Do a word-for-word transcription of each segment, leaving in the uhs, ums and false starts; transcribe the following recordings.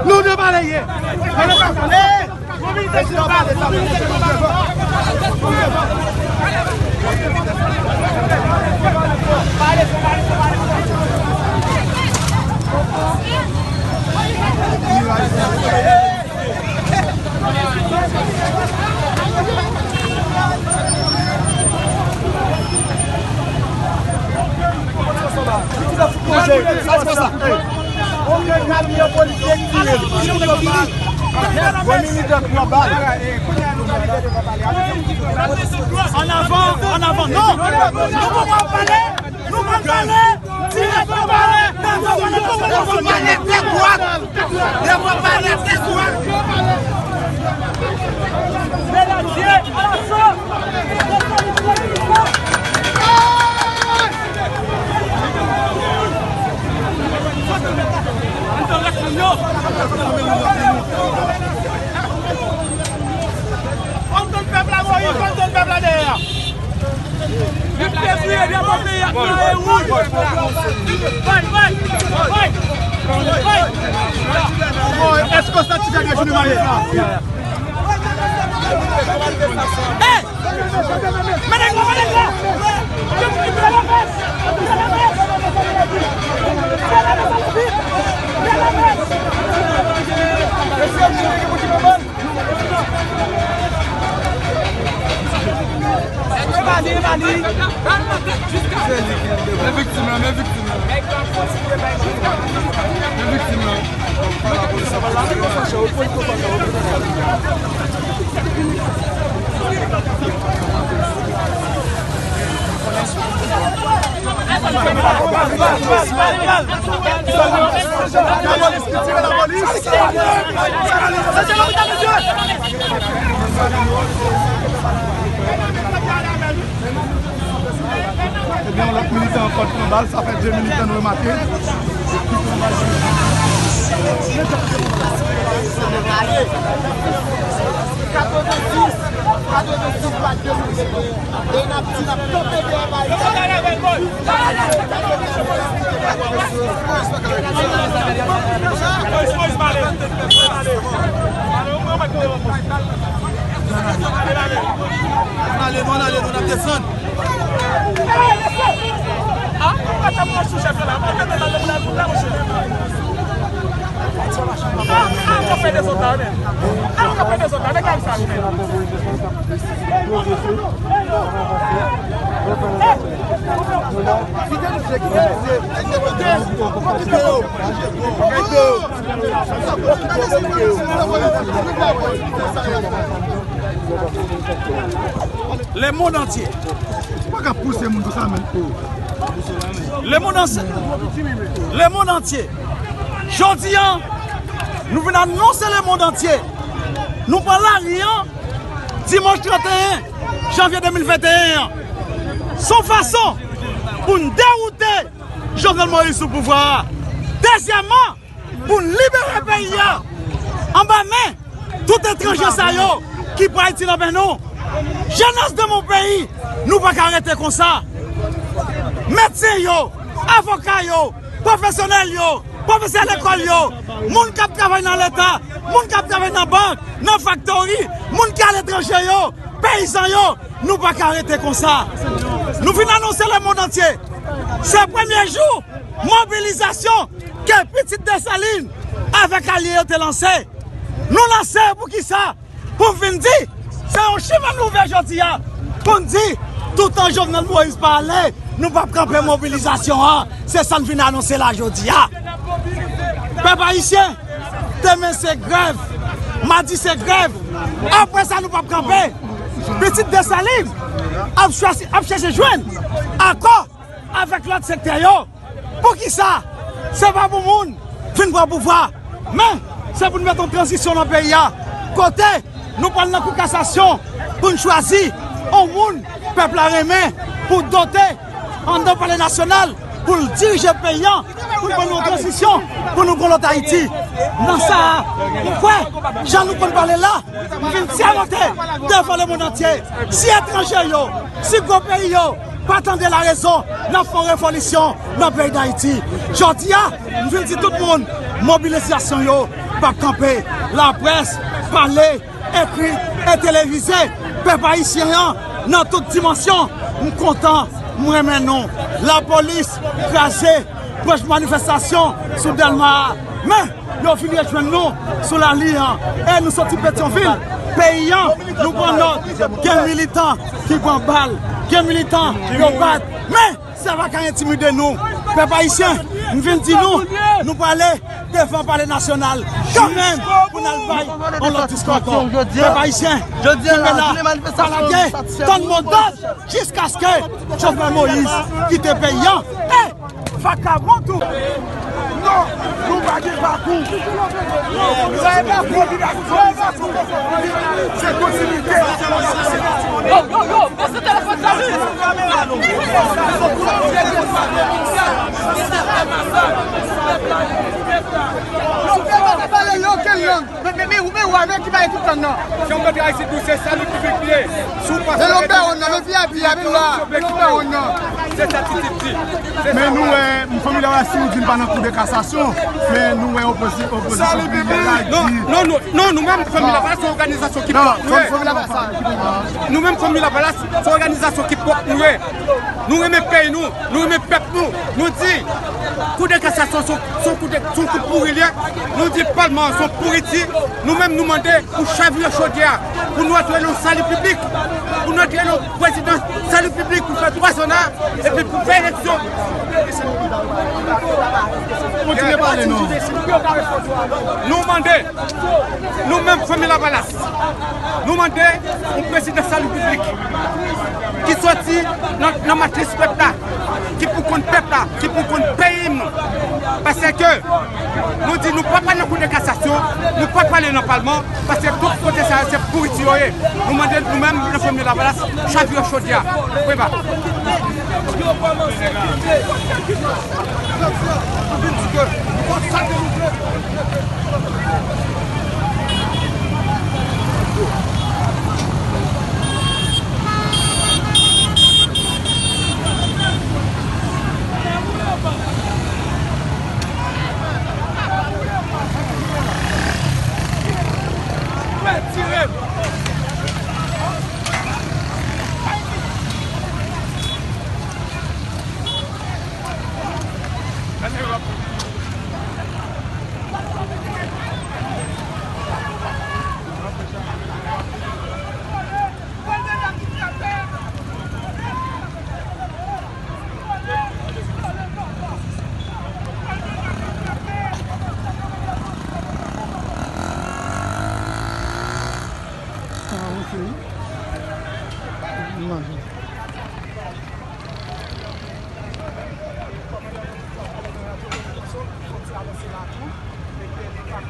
Nou devan lè ye. Annavan, annavan, non! Nou poko pale! Nou poko pale! Tire pou pale! Pèsonn pa pale tèt dwat! Devan pale tèt dwat! Mesdames et messieurs, à l'assaut! Ann tann pèp la, Moyiz, ann tann pèp la dèyè. Li te kriye drapo peyi a nan e wouj. Bay, bay, bay, bay. Bon, èske w satisfè de jounen maryaj la? Hey! Mete gwo, mete gwo! Men viktim lan, men viktim lan. Men viktim lan. Ebyen, yon lòt militan ankò t pran bal, sa fè de militan nou remake. Ann ale, nou ann ale, nou n ap desann. Lemonn antye. Ou pa ka pouse moun konsa, men. Lemonn antye. Lemonn antye. Jodi a, nou vin anonse lemonn antye. Nou pran lari a, dimanch trannteyen janvye de mil venteyen an. Se yon fason pou n dewoute Jovenel Moïse sou pouvwa a. Dezyèmman, pou n libere peyi a anba men tout etranje sa yo ki pran Ayiti nan men nou. Jeunesse de mon pays, nou pa ka rete konsa. Medsen yo, avoka yo, pwofesyonèl yo, pwofesè lekòl yo, moun k ap travay nan Leta, moun k ap travay nan bank, nan faktori, moun ki aletranje yo, peyizan yo, nou pa ka rete konsa. Nou vin anonse lemonn antye, se premye jou mobilizasyon ke pitit Desalin, Avèk alye yo te lanse, nou lanse pou ki sa? Pou m vin di, se yon chimen nou ouvè jodi a. Pou n di, toutan Jovenel Moïse pa ale, nou p ap kanpe mobilizasyon an. Se sa n vin anonse la jodi a. Pèp ayisyen, demen se grèv. Madi se grèv. Apre sa, nou p ap kanpe. Pitit Desalin ap chwazi, ap chèche jwenn akò avèk lòt sektè yo. Poukisa? Se pa pou moun vin pran pouvwa, men se pou n mete yon tranzisyon nan peyi a. Kote nou pral nan kou kasasyon pou n chwazi yon moun pèp la renmen pou dote anndan palè nasyonal pou l dirije peyi a, pou l ban nou yon tranzisyon pou nou gon lòt Ayiti. Nan sa a, m kwè, jan nou konn pale la, m vin sèmante devan lemonn antye, si etranje yo, si gwo peyi yo pa tande larezon, n ap fè yon revòlisyon nan peyi Dayiti. Jodi a, m vin di tout moun, mobilizasyon yo p ap kanpe. Laprès, pale, ekri e televize, pèp ayisyen an nan tout dimansyon, m kontan, m renmen nou. Lapolis kraze branch manifestasyon sou Dèlma a. Men, yo vin rejwenn nou sou lali an. E nou soti Petyonvil, peyi an, nou pran nòt. Gen militan ki pran bal, gen militan yo bat. Men, sa pa ka entimide nou. Pèp ayisyen, m vin di nou, nou prale devan palè nasyonal kanmenm pou n al bay yon lòt diskou ankò. Pèp ayisyen, kenbe la, pa lage, tann modòd jiskaske Jovenel Moïse kite peyi an. E vakabon tou. Non, nou pa gen pakou. Mobilizasyon, se kontinite. Yo, yo, yo, pase telefòn sa, wi. Yo pa ka pale nan okenn lang. Men, men, men, men, ou avèk ki bay tout lang nan. Jan André Aristide di, se sali piblik li ye. Si w pa... Men lòt bawon nan, men V I P a, men la, men lòt bawon nan. Se sa Titid di. Men nou wè, Fanmi Lavalas, si ou di n pa nan Kou de Kasasyon, men nou wè opozi-, opozisyon kriminèl la di... Non, non, non, non, nou menm, Fanmi Lavalas, se yon òganizasyon ki pwòp nou ye. Non, Fanmi Lavalas, sa, ki pwòp la. Nou menm, Fanmi Lavalas, se yon òganizasyon ki pwòp nou ye. Nou renmen peyi nou, nou renmen pèp nou. Nou di, Kou de Kasasyon, se yon, se yon kou de, se yon kou pouri li ye. Nou di, Palman an, se yon pouriti. Nou menm, nou mande pou chavire chodyè a, pou nou antre nan sali piblik, pou nou antre nan prezidan sali piblik pou fè twa zòn nan, epi pou fè eleksyon. Kontinye pale, non. Nou mande, nou menm Fanmi Lavalas, nou mande yon prezidan sali piblik ki soti nan, nan matris pèp la, ki pou konn pèp la, ki pou konn peyi nou. Paske nou di nou p ap al nan Kou de Kasasyon, nou p ap ale nan Palman, paske tout kote sa yo se pouriti yo ye. Nou mande nou menm, nan Fanmi Lavalas, chavire chodyè a. Prema.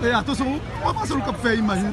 E, atansyon, w ap pase l k ap fè imaj, wi.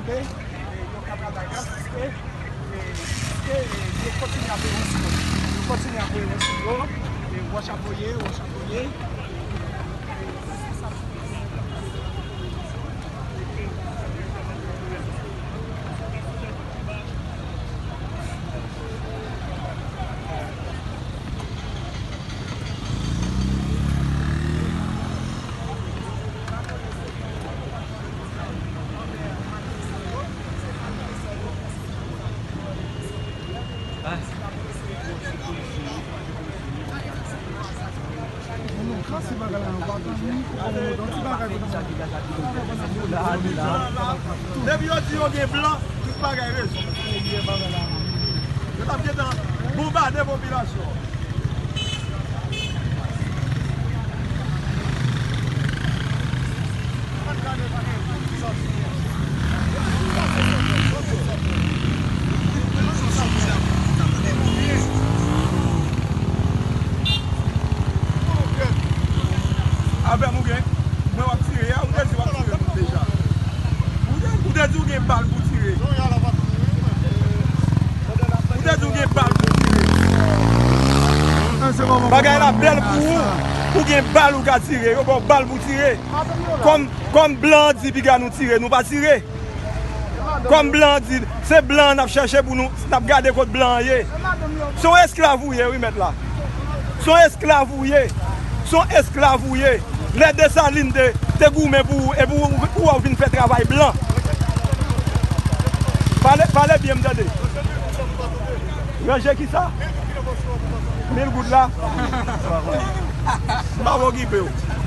Depi yo di yo gen blan, tout bagay rezoud. Yo t ap gentan bonbade popilasyon an. Avè m ou gen? Mwen w ap tire a, ou te di w ap tire moun deja. Ou te, ou te di w gen bal pou tire. Ou te di w gen bal pou tire. Bagay la bèl pou ou. Ou gen bal ou ka tire. Yo ba w bal pou tire. Kòm, kòm blan an di piga nou tire, nou pa tire. Kòm blan an di, se blan an n ap chèche pou nou, n ap gade kot blan an ye. Se yon esklav ou ye, wi, mèt la. Se yon esklav ou ye. Se yon esklav ou ye. Lè Desalin te, te goumen pou ou, epi ou, ou, ou vin fè travay blan. Pale, pale byen, m tande. Ranje kisa? Mil goud la? M pa okipe w.